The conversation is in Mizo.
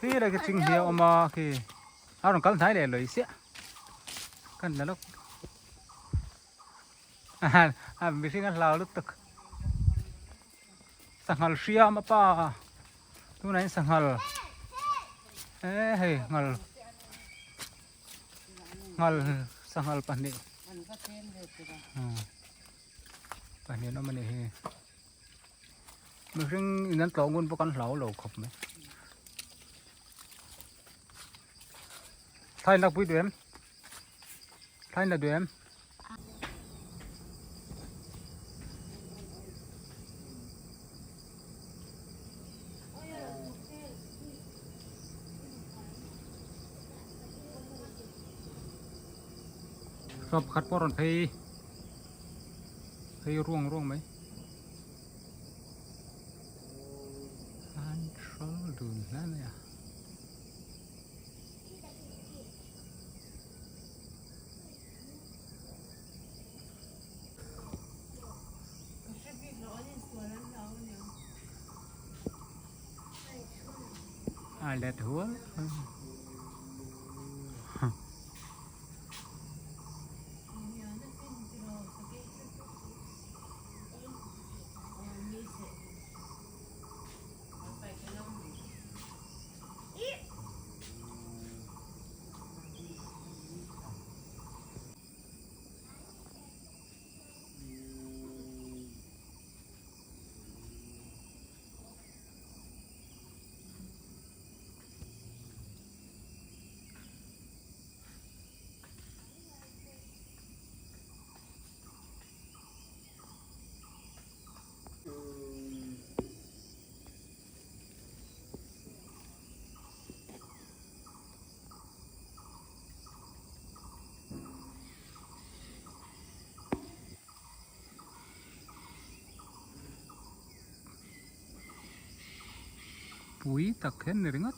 Khi lai khi chinghnia a awm a khi a rawn kal hnai leh lawi siah kan la lawk a mihring a hlau lutuk sanghal hriam a pa tunah hian sanghal eh hei nghal nghal sanghal pahnih pahnih an awm a nih hi mihring in an tlawh ngun bawk an hlau lo khawp mai thlai lakpui duh em thlai la duh em. Saw pakhat pawh a rawn phei phei ruang ruang mai an hrawl dun hle mai a. A let hual Pui tak hian ni ringawt.